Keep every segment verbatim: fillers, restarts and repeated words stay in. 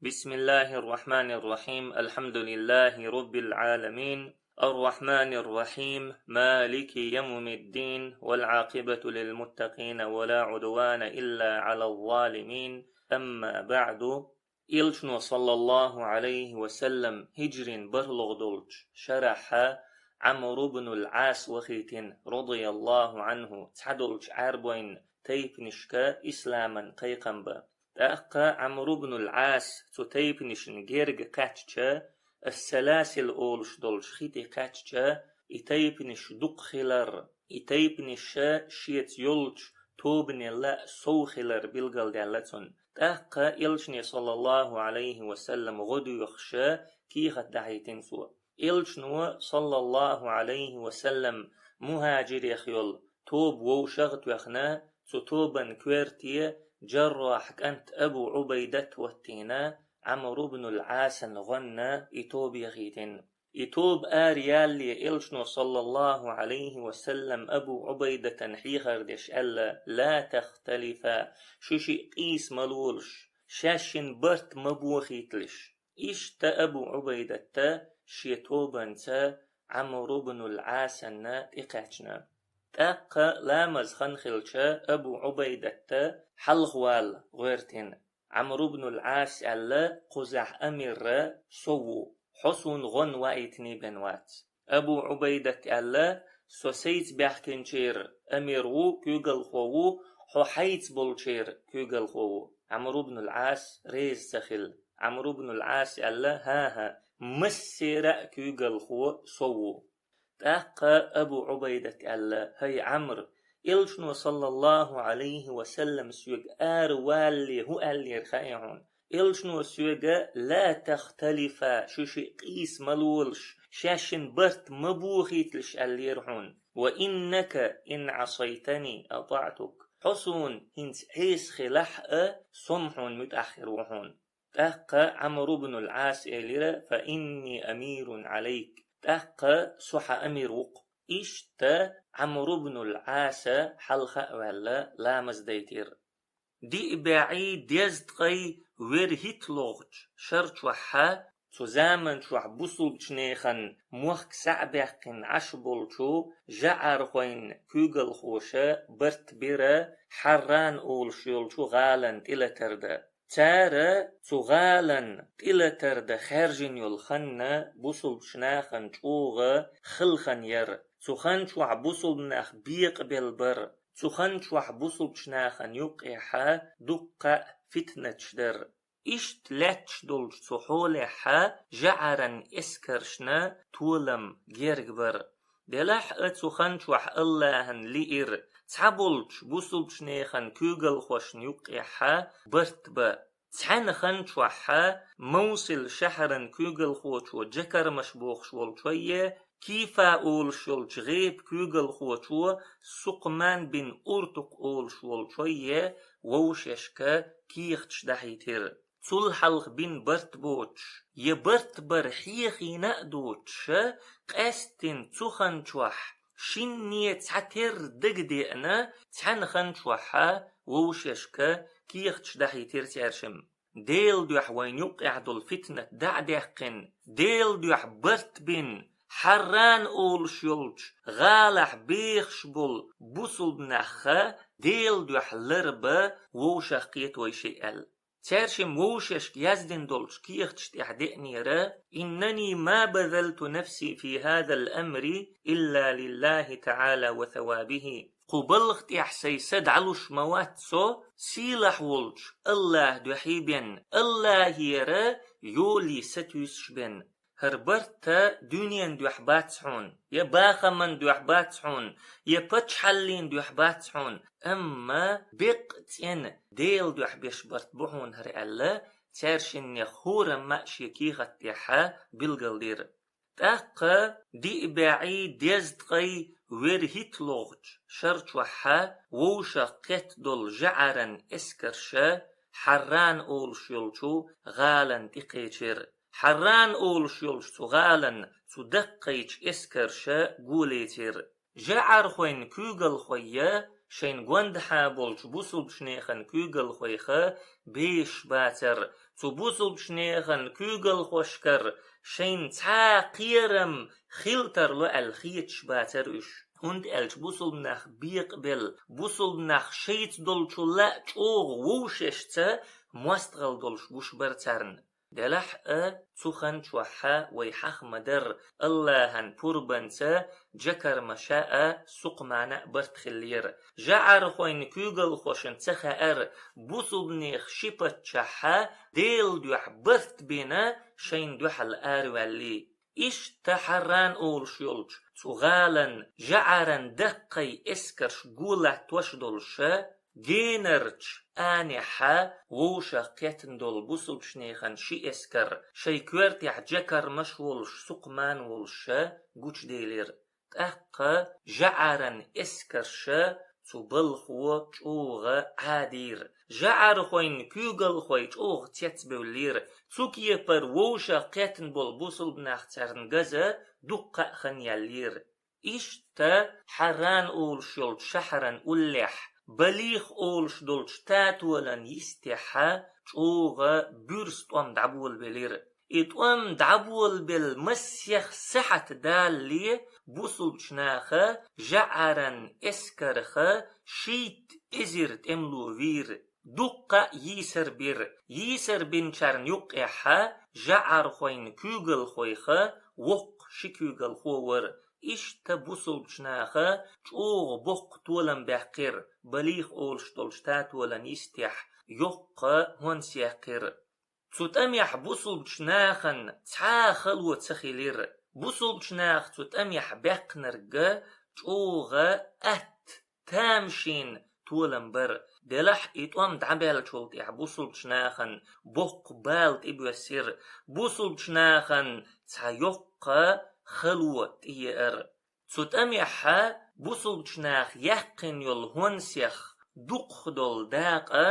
بسم الله الرحمن الرحيم. الحمد لله رب العالمين. الرحمن الرحيم. مالك يوم الدين. والعاقبة للمتقين ولا عدوان إلا على الظالمين. أما بعد. Элчано, саллаллаху Ӏалайхи ва саллам, хӀиджрин бархӀлагӀа долчу шарахь Ӏамр ибн ал-Ӏас вахийтина, радияллаху Ӏанху, цхьадолчу Ӏаьрбойн тайпанашка исламан кхайкхам бан. ТӀаккха Ӏамр ибн ал-Ӏас цу тайпанашна герга кхаьчча, ас-саласил олуш долчу хи тӀе кхаьчча, и тайпанаш дукха хилар, и тайпанаш шеца йолчу тобанел а сов хилар билгалдаьлла цунна. ТӀаккха Элчане, саллаллаху Ӏалайхи ва саллам, гӀо доьхуш, кехат дахьийтина цо. Элчано, саллаллаху Ӏалайхи ва саллам, мухӀажирех йолу тоба вовшах а тоьхна, цу тобан коьрте Джаррахь кӀант Абу Ӏубайдат хӀоттийна, Ӏамр ибн ал-Ӏасан гӀонна и тоба яхийтина. И тоба ара ялале Элчано, саллаллаху Ӏалайхи ва саллам, Абу Ӏубайдатан хьехар деш аьлла: «Ла тахталифа», шу шиъ къийса ма лолаш, шаьшшинна барт ма бохийталаш. Иштта Абу Ӏубайдатта шен тобанца Ӏамр ибн ал-Ӏасанна тӀекхаьчна. ТӀаккха ламаз хан хилча, Абу Ӏубайдатта хьалхавала гӀоьртина. Ӏамр ибн ал-Ӏас аьлла: «Кхузахь амир со ву, хьо суна гӀонна ваийтиний бен вац». Абу Ӏубайдат аьлла: «Со сайца баьхкинчеран амир ву, куьйгалхо ву, хьо хьайца болчеран куьйгалхо ву». Ӏамр ибн ал-Ӏас реза ца хилла. Ӏамр ибн ал-Ӏас аьлла: «ХӀан-хӀа, массеран а куьйгалхо со ву». ТӀаккха Абу Ӏубайдат аьлла: «ХӀай Ӏамр, Элчано, саллаллаху Ӏалайхи ва саллам, соьга ара валале хӀун аьллера хаьий хьуна? Элчано соьга: „Ла тахталифа“, шу шиъ къийса ма лолаш, шаьшшинна барт ма бохийталаш аьллера хьуна. „Ва иннака ин Ӏасайтани атаӀтук“, хьо суна хӀинца Ӏеса хилахь а, со-м хьуна муьтӀахь хир ву хьуна». ТӀаккха Ӏамр ибн ал-Ӏас элира: «Фа инни амирун Ӏалайк», тӀаккха со хьан амир ву-кх. Иштта Ӏамр ибн ал-Ӏаса хьалха а ваьлла, ламаз дайтира. Диъ бӀе дезткъе вуьрхӀитталгӀачу шар чохь, цу заман чохь бусулбачу нехан мохк схьа а баьккхина Ӏаш болчу жаӀархойн куьйгалхоша барт бира Хьарран олуш йолчу гӀалан тӀелатар дан. Цара цу гӀалан тӀелатар дан хаьржина йолу хан бусулбачу нахана чӀогӀа хала хан яра. Цу хан чохь бусулба нах бекъабелла бара. Цу хан чохь бусулбачу нахана юккъехь дуккха а фитнаташ дара. Иштта лаьтташ долчу цу хьолехь жаӀаран эскаршна толам герга бара. Делахь а цу хан чохь АллахӀан лиира, цхьаболчу бусулбачу нехан куьйгалхошна юккъехь барт бан. Цхьана хан чохь Мовсил шахьаран куьйгалхочо Джакармаш бохуш волчойе, Кифа олуш йолчу гӀепан куьйгалхочо Сукъман бин Уртукъ олуш волчойе вовшашка кехаташ дахьийтира. Цул хьалха бина барт боцуш, я барт бар хьехийна а доцуш, къаьсттина цу хан чохь шинне цхьатерра дагадеана, цхьана хан чохь вовшашка кехаташ дахьийтира цаьршимма. Делан дуьхьа вайна юккъехь долу фитнат дӀа а даьккхина, Делан дуьхьа барт бина, Хьарран олуш йолчу гӀалахь бехаш болу бусулба нахха Делан дуьхьа ларбан вовшах кхета вай шиъ аьлла. Цаьршимма вовшашка яздина долчу кехаташ тӀехь деанера: «Иннани ма базалту нафси фи хазал амри илла лиллахи таӀала ва савабихи». Кху балха тӀехь сайн са дӀалуш ма вац со, сийлахь волчу АллахӀан дуьхьий бен, АллахӀера йолий сатуьйсуш бен. ХӀара барт дуьненан дуьхьа бац хьуна, я бахаман дуьхьа бац хьуна, я пачхьаллин дуьхьа бац хьуна, амма беккъа цӀена Делан дуьхьа беш барт бу хьуна хӀара аьлла, цаьршиннех хӀорамма а шен кехат тӀехь билгалдира. ТӀаккха диъ бӀе дезткъе вуьрхӀитталгӀачу шар чохь вовшах кхетта долу жаӀаран эскарша Хьарран олуш йолчу гӀалана тӀекхечира. Хьарран олуш йолчу цу гӀалана цу даккхийчу эскарша гулецира. ЖаӀархойн куьйгалхойя шайн гондахьа болчу бусулбачу нехан куьйгалхойха бешаш бацара, Цу бусулбчу нехан куьйгалхошкара шайна цхьа а кхерам хила тарло аьлла хеташ бацара уьш. ХӀунда аьлча бусулба нах бекъабелла, бусулба нах шайца долчул а чӀогӀа вовшашца мостагӀалла долуш гуш бара царна. Делахь а, цу хан чохь вай хьаха ма-дарра, АллахӀан пурбанца Джакармаша а, Сукъмана а барт хиллера. ЖаӀархойн куьйгалхошна ца хаьара, бусулбанех ши паччахь Делан дуьхьа барт бина шайна дуьхьал араваьллий. Иштта Хьарран олуш йолчу цу гӀалан жаӀаран даккхий эскарш гулаттош долуша, генарчу анехьа вовшах кхеттина долу бусулбчу нехан ши эскар, шайн коьртехь Джакармаш волуш, Сукъман волуша гучуделира. ТӀаккха жаӀаран эскарша цу балхо чӀогӀа Ӏадийра. ЖаӀархойн куьйгалхой чӀогӀа цецбевллера. Цу кепара вовшах кхеттина болу бусулба нах царна газа дуккха а хан яьллера. Иштта Хьарран олуш йолчу шахьаран уллехь, Балих олуш долчу татолан йистехьа чӀогӀа буьрса тӀом дӀаболабелира. И тӀом дӀаболабелла массех сахьат далале бусулбчу наха жаӀаран эскараха шийтта эзар тӀемало вийра. Дуккха а йийсар бира. Йийсар бинчарна юккъехьа жаӀархойн куьйгалхойха воккха ши куьйгалхо вара. Иштта бусулбчу наха чӀогӀа боккха толам баьккхира, Балих олуш долчу татолан йистехь йоккха хӀонс яьккхира. Цу тӀамехь бусулбчу нахана цхьа а хало ца хилира. Бусулбчу наха цу тӀамехь баьккхинарг чӀогӀа атта, тамашийна толам бара. Делахь и тӀом дӀабаьллачул тӀаьхьа бусулбчу нахана боккха бала тӀебоьссира, бусулбчу нахана цхьа йоккха хало тӀееара. Цу тӀамехьа бусулбчу наха яьккхина йолу хӀонсех дукхах долу дакъа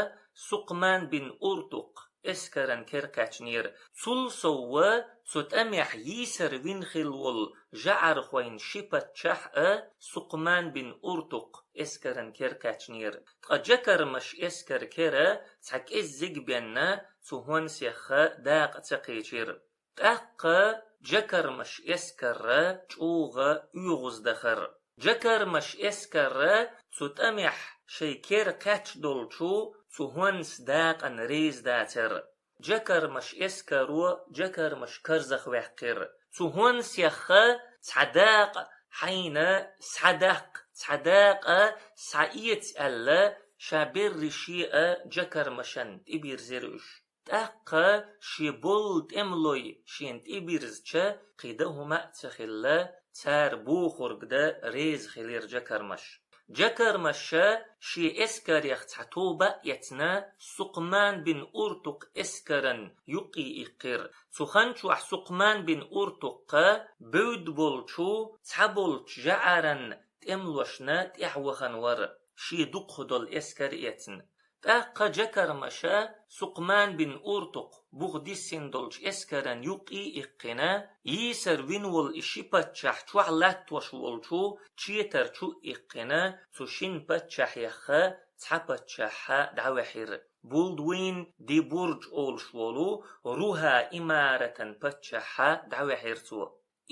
Сукъман бин Уртукъ эскаран кера кхаьчнера. Цул совгӀа цу тӀамехь йийсар вина хилла волу жаӀархойн ши паччахь а Сукъман бин Уртукъ эскаран кера кхаьчнера. Ткъа Джакармаш эскар кера цхьа кӀеззиг бенна цу хӀонсеха дакъа ца кхечира. ТӀаккха Джакармаш эскарра чӀогӀа оьгӀаз дахара. Джакармаш эскарра цу тӀамехь шайн кера кхаьчдолчу цу хӀонс дакъана реза дацара. Джакармаш эскаро Джакармаш карзах ваьккхира. Цу хӀонсеха цхьа дакъа хьайна схьадаккха, цхьа дакъа схьаэца аьлла, ша берриш а Джакармашан тӀебирзира уьш. ТӀаккха шен болу тӀемалой шена тӀебирзича, кхин дан хӀума а ца хилла, цара бохург дан реза хилира Джакармаш. Джакармаша шен эскарех цхьа тоба а эцна, Сукъман бин Уртукъ эскаран юккъе иккхира. Цу хан чохь Сукъман бин Уртукъа бевдда болчу цхьаболчу жаӀаран тӀемалошна тӀаьхьа вахана вара, шен дукхах долу эскар эцна. ТӀаккха Джакармаша Сукъман бин Уртукъ буха диссина долчу эскаран юккъе а иккхина, йийсар вина волу и ши паччахь чохь латтош волчу четар чу а иккхина, цу шина паччахьеха цхьа паччахьа дӀаваьхьира. Булдвин ди Бурж олуш волу Руха имаратан паччахьа дӀаваьхьира цо.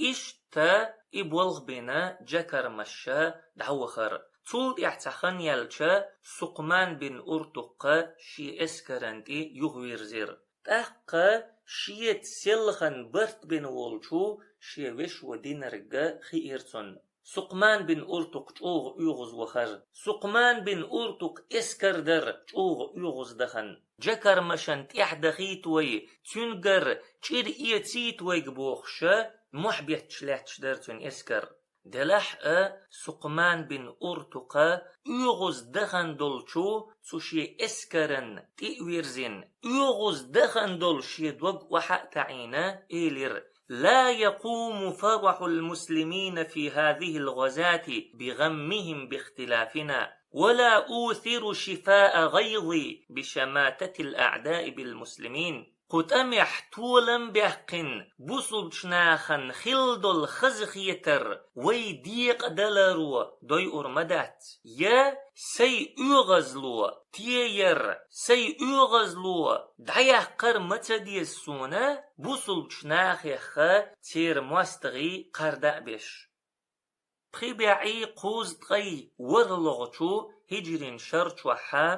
Иштта и болх бина Джакармаша дӀавахара. Цул тӀаьхьа цхьа хан яьлча, Сукъман бин Уртукъа шен эскаран тӀе юхавирзира. ТӀаккха шеца селхана барт бина волчу шен вешо динарг хиира цунна. Сукъман бин Уртукъ чӀогӀа оьгӀаз вахара. Сукъман бин Уртукъ эскар дара чӀогӀа оьгӀаз дахана. Джакармашан тӀаьхьа дахийта вай, цуьнгара чӀир эцийта вайга бохуша, мохь бетташ лаьтташ дара цуьнан эскар. Делахь а Сукъман бин Уртукъа оьгӀаз дахана долчу цу шен эскаран тӀе а вирзина, оьгӀаз дахана долу шен дог охьа а таӀийна, элира: «لا يقوم فرح المسلمين في هذه الغزاة بغمهم باختلافنا، ولا أوثر شفاء غيظي بشماتة الأعداء بالمسلمين». кху тӀамехь толам баьккхина бусулбачу нахана хилла долу хазахетар вай декъадаларо дойур ма дац, я сайн оьгӀазло, тӀе яр, сайн оьгӀазло дӀаяккхар ма ца деза суна, бусулбачу нахехха церан мостагӀий кхарда а беш. Пхи бӀе кхузткъе ворхӀалгӀачу хӀиджрин шарчохьа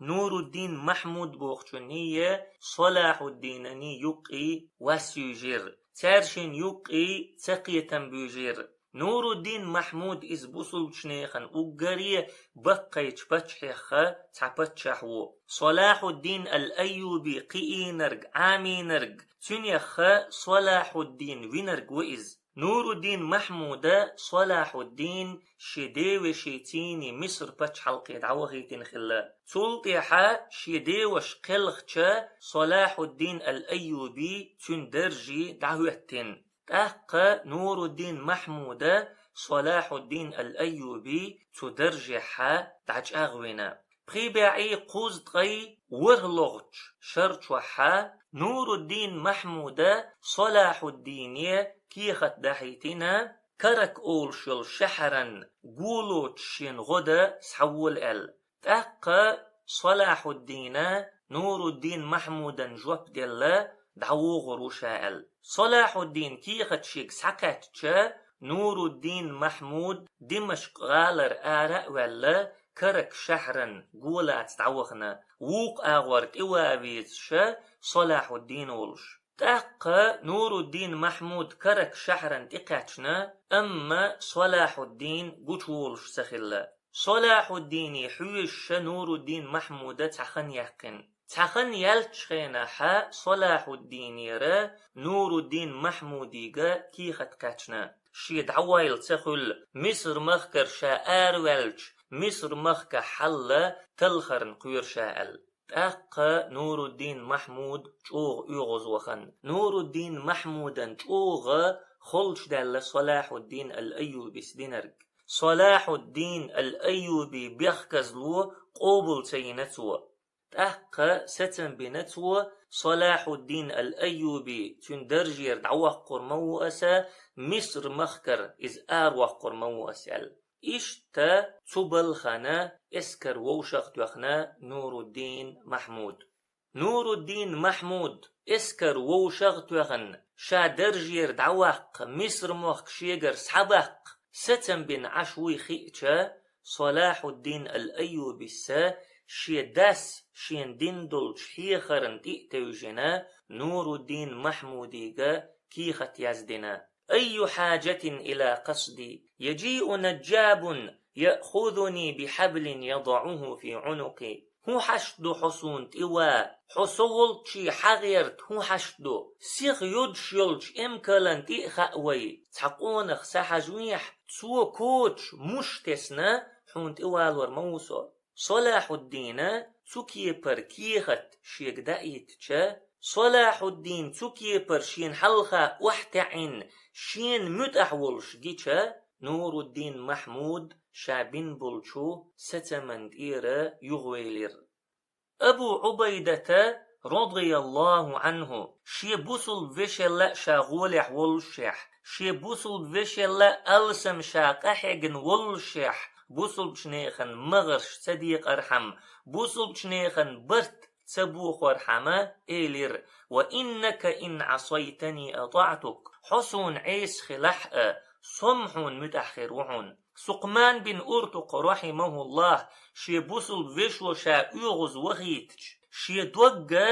Нуруддин Махьмуд бохучунний я Салахьуддинанний юккъе вас юьйжира. Цаьршинна юккъе цакхетам буьйжира. Нуруддин Махьмуд иза бусулбачу нехан уггаре баккхийчу паччахьех цхьа паччахь ву. Салахьуддин ал-Айюби кхиийнарг, Ӏамийнарг, цуьнехха Салахьуддин винарг ву иза. Нуруддин Махьмуда Салахьуддин шен девешин цӀийнан Миср пачхьалкхе дӀавахийтина хилла. Цул тӀаьхьа шен деваша кхелхича Салахьуддин ал-Айюби цуьнан дарже дӀахӀоьттина. ТӀаккха Нуруддин Махьмуда Салахьуддин ал-Айюби цу даржехьа дӀачӀагӀвина. Пхи бӀе кхузткъе ворхӀалгӀачу шарчохьа Нуруддин Махьмуда Салахьуддине кехат дахьийтина, Карак олуш йолу шахьаран гулочу шен гӀо дан схьавола аьлла. ТӀаккха Салахьуддина Нуруддин Махьмудан жоп делла, дӀавогӀур ву ша аьлла. Салахьуддин кехат шега схьакхаьчча, Нуруддин Махьмуд Димашкъ гӀалара ара а ваьлла, Карак шахьаран гулаца дӀавахана, вукху агӀор тӀе ван везаш Салахьуддин волуш. ТӀаккха Нуруддин Махьмуд Карак шахьарна тӀекхаьчна, амма Салахьуддин гучуволуш ца хилла. Салахьуддине хьоьжуш Нуруддин Махьмуда цхьа хан яьккхина. Цхьа хан яьллачу хенахьа Салахьуддинера Нуруддин Махьмудига кехат кхаьчна, шен дӀавойла ца хуьлу, Миср-махкара ша араваьлча, Миср-махкахь хьал талхарна кхоьру ша аьлла. ТӀаккха Нуруддин Махьмуд чӀогӀа оьгӀаз вахана. Нуруддин Махьмудан чӀогӀа холчу даьлла Салахьуддин ал-Айюбис динарг. Салахьуддин ал-Айюби бехказло къобал ца йина цо. ТӀаккха сацам бина цо Салахьуддин ал-Айюби цуьнан даржера дӀавоккхур ма ву аса, Миср-махкара иза аравоккхур ма ву аса аьлла. Иштта цу балхана эскар вовшах а тоьхна Нуруддин Махьмуд. Нуруддин Махьмуд эскар вовшах а тоьхна, ша даржера дӀаваккха, Миср-мохк шегара схьабаккха сацам бина Ӏаш вуй хиъча, Салахьуддин ал-Айюбис шен дас шена дина долчу хьехарна тӀе а тевжина, Нуруддин Махьмудига кехат яздина. أي حاجة إلى قصدي؟ يجيء نجاب يأخذني بحبل يضعه في عنقي. ХӀун хьашт ду хьо суна тӀе ван? Хьо со волчу хьагӀерта хӀун хьашт ду? Сиха йодуш йолчу эмкалан тӀе а хаьа вай, цхьа къонах схьахьажавехь, цо коча муш тесна хьуна тӀе валор ма ву со. Салахьуддина цу кепара кехат шега даийтича, Салахьуддин цу кепара шена хьалха охьатаьӀина, шена муьтӀахь волуш гича, Нуруддин Махьмуд ша бина болчу сацаман тӀера юхавелира. Абу Ӏубайдата, радияллаху Ӏанху, шен бусулба вешелла а ша гӀолехь воллушехь, шен бусулба вешелла а алсам ша къахьегна воллушехь, бусулбачу нехан магӀарш ца декъархьама, бусулбачу нехан барт ца бохорхьама, элира: «Ва иннака ин Ӏасайтани атаӀтук», хьо суна Ӏеса хилахь а, со-м хьуна муьтӀахь хир ву хьуна. Сукъман бин Уртукъ, рахьимахуллах, шен бусулба вешо ша оьгӀаз вахийтича, шен догга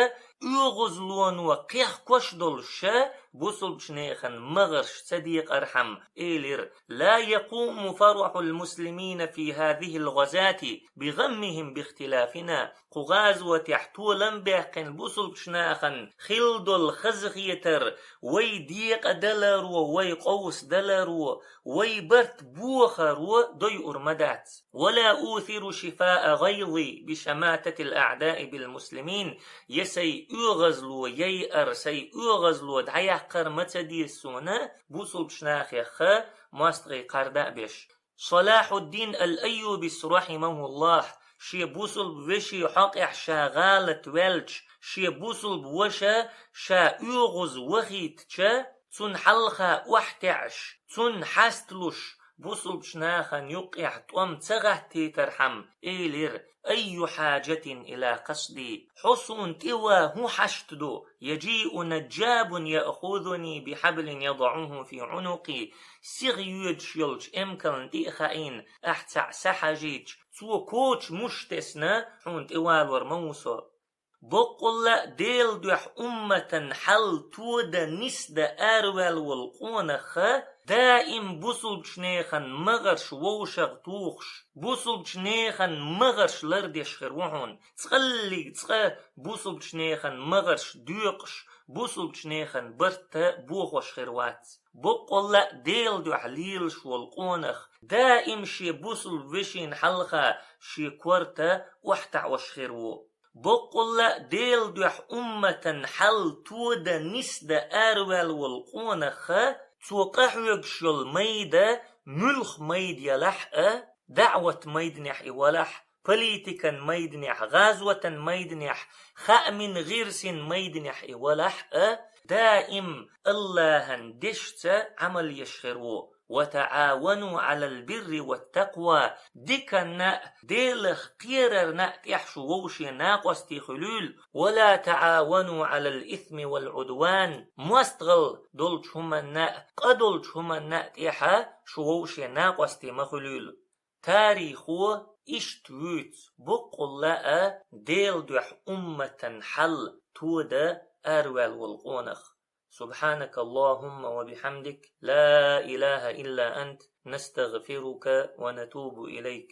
оьгӀазлоно кхехкош долуш ша бусулбачу нехан магӀарш ца декъархьама, элира: «Ла якъуму фарахьул муслимина фи хазихил гъазати би гъаммихим би ихтилафина». Кху гӀазотехь толам баьккхина бусулбачу нахана хилла долу хазахетар, вай декъадаларо, вай къовсадаларо, вай барт бохаро дойур ма дац. «Ва ла усиру шифаа гъайзи би шамататил аъдаи бил муслимин». Я сайн оьгӀазло яйар, сайн оьгӀазло дӀаяккхар ма ца деза суна бусулбачу нахехха мостагӀий кхарда а беш. Салахьуддин ал-Айюбис, рахьимахуллах, шен бусулба вешин хьокъехь ша гӀалат ваьлча, шен бусулба ваша ша оьгӀаз вахийтача, цунна хьалха охьатаьӀаш, цунна хьасталуш, бусулбача нахана юккъехь тӀом ца гӀаттийтархьама, элира: «أي حاجة إلى قصدي؟ Хьо суна тӀе ван хӀун хьашт ду? يجيء نجاب يأخذني بحبل يضعه في عنقي». Сиха йоьдуш йолчу эмкална тӀе а хаийна, ахь цхьаъ схьахьажийча, цо коча муш тесна, хьуна тӀе валор ма ву со. Боккъалла а Делан дуьхьа умматан хьал тодан, нисдан араваьлла волу къонах даим бусулбачу нехан магӀарш вовшах тухуш, бусулбачу нехан магӀарш лардеш хир ву хьуна. Цкъаллиг цкъа бусулбачу нехан магӀарш доькъуш, бусулбачу нехан барт бохош хир вац. Боккъалла а Делан дуьхьа лелаш волу къонах даим шен бусулба вешина хьалха шен корта охьатаӀош хир ву. Боккъалла а Делан дуьхьа умматан хьал тодан, нисдан араваьлла волу къонах, цо къахьоьгуш йолу майда муьлха майда ялахь а, даӀват майданехь и валахь, политикан майданехь, гӀазотан майданехь, хааман, гӀирсин майданехь и валахь а, даим АллахӀан дешца Ӏамал еш хир ву. «وتعاونوا على البر والتقوى». Диканна а, Делах кхерарна а тӀехь шу вовшийн накъостий хуьлийла. «ولا تعاونوا على الإثم والعدوان». МостагӀалла долчу хӀуманна а, къа долчу хӀуманна а тӀехь шу вовшийн накъостий ма хуьлийла. Тарихо иштта вуьйцу боккъалла а Делан дуьхьа умматан хьал тодан араваьлла волу къонах. سبحانك اللهم وبحمدك، لا إله إلا أنت، نستغفرك ونتوب إليك.